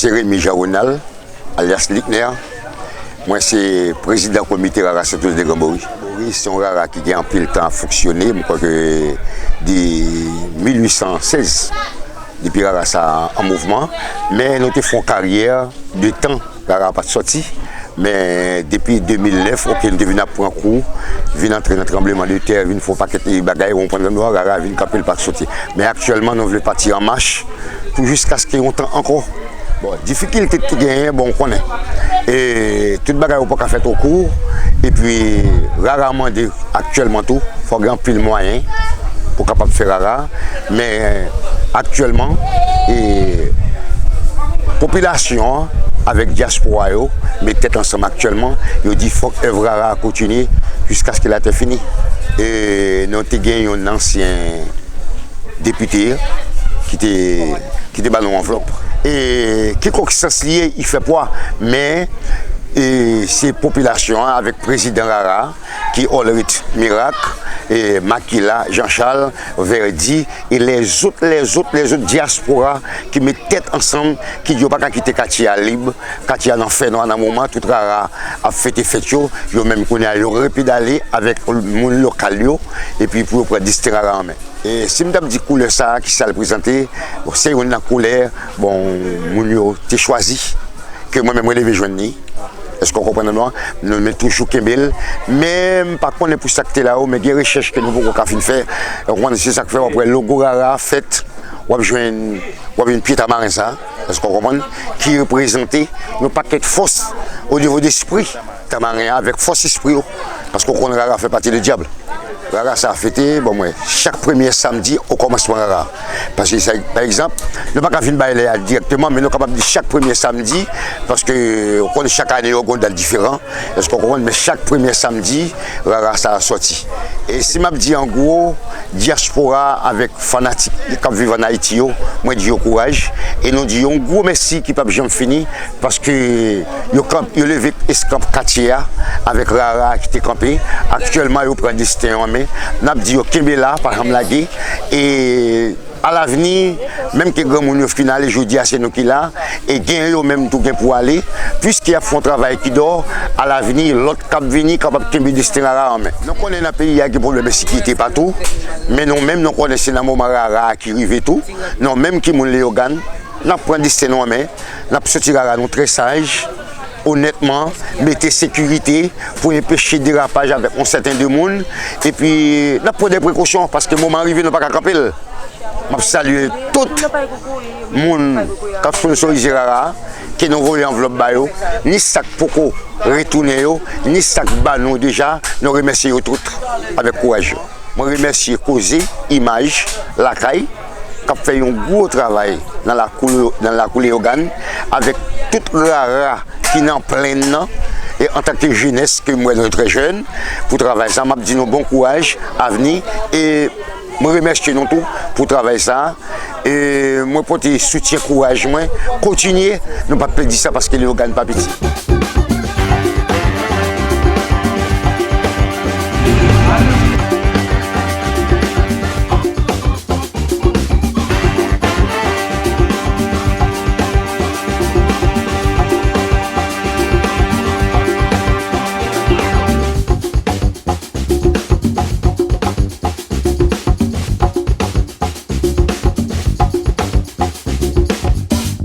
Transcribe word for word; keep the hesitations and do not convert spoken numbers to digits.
Se Remy Jean Ronald, alyas Likner. Mwen se prezidan komite Rara Sentwouch de Granbori. Bori se yon rara ki gen anpil tan ap fonksyone, m kwè ke de mil uit san sèz, depi rara sa an mouvman. Men nou te fè yon karyè de tan, rara pa t sòti. Men depi de mil nèf, oke, nou te vin ap pran kou, vin antre nan tranbleman de tè, vin fè yon pakèt bagay, ou konprann, rara vin kanpe, l pa t sòti. Men aktyèlman, nou vle pati an mach pou jiskaske yon tan ankò. Bon, difikilte ki genyen, bon, ou konnen. E tout bagay ou pa ka fè twò kou, epi rara mande aktyèlman tou, fò gen anpil mwayen pou kapab fè rara. Men aktyèlman, e popilasyon an avèk dyaspora yo met tèt ansanm aktyèlman, yo di fòk èv rara a kontinye jiskaske latè fini. E nou te gen yon ansyen depite ki te, ki te ba nou anvlòp. E kikonsans li ye, li fè pwa, men, e se popilasyon an avèk prezidan rara, ki Olrit Mirak, e Makila, Jean Charles, Verdi, e lèzòt, lèzòt, lèzòt dyaspora ki met tèt ansanm, ki di yo pa ka kite katye a lib, katye a nan fènwa nan moman, tout rara ap fete fèt yo, yo menm kounye a yo repedale avèk moun lokal yo, epi pou yo pran desten rara an men. E si m t ap di koulè sa a, ki sa l prezante, bon, se youn nan koulè, bon, moun yo te chwazi, ke mwen menm mwen leve jwenn li. Èske w konprann non? Nou, men toujou kenbe l. Men m pa konnen pou sa k te la yo, men gen rechèch ke nou poko ka fin fè. Ou konprann, se sa k fè w ap wè logo rara a fèt, w ap jwenn, w ap jwenn pye tamaren sa, èske w konprann, ki reprezante yon pakèt fòs o nivo de espri tamaren an avèk fòs espri yo. Paske w konn rara fè pati de dyab. Rara sa fete, bon, mwen, chak premyè samdi okòmansman rara. Paske, sa, pa egzanp, nou pa ka vin bay lè a dirèkteman, men nou kapab di chak premyè samdi, paske, ou konn, chak ane yo gen yon dat diferan. Èske w konprann? Men chak premyè samdi, rara sa a sòti. E si m ap di an gwo, dyaspora avèk fanatik k ap viv ann Ayiti yo, mwen di yo kouraj. E nou di yo yon gwo mèsi ki p ap janm fini, paske yo kanp-, yo leve eskanp katye a avèk rara ki te kanpe. Aktyèlman, yo pran desten yo an men. N ap di yo kenbe la, pa janm lage. E alavni, menm ke granmoun yo fin ale, jodi a se nou ki la, e gen yo menm tou gen pou ale, piske y ap fè yon travay ki dò, alavni, lòt k ap vini kapab kenbe desten rara an men. Nou konnen nan peyi a gen pwoblèm ensekirite patou, men nou menm nou konnen se nan moman rara a ki rive tou, nou menm ki moun Leyogàn, n ap pran desten nou an men, n ap soti rara nou trè saj, onètman, mete sekirite pou enpeche derapaj avèk yon sèten de moun, epi n ap pran de prekosyon, paske moman an rive, nou pa ka kanpe l. M ap salye tout moun k ap sponsorize rara, ke nou voye anvlòp ba yo, ni sa k poko retounen yo, ni sa k ba nou deja, nou remèsye yo tout avèk kouraj yo. Mwen remèsye Koze Imaj Lakay, k ap fè yon gwo travay nan lakou, nan lakou Leyogàn, avèk tout rara ki nan plenn nan, e antanke jenès ke m wè nou trè jèn, pou travay sa, m ap di nou bon kouraj, avni, e mwen remèsye nou tou pou travay sa, e mwen pote soutyen kouraj mwen, kontinye, nou p ap pèdi sa paske Leyogàn pa piti.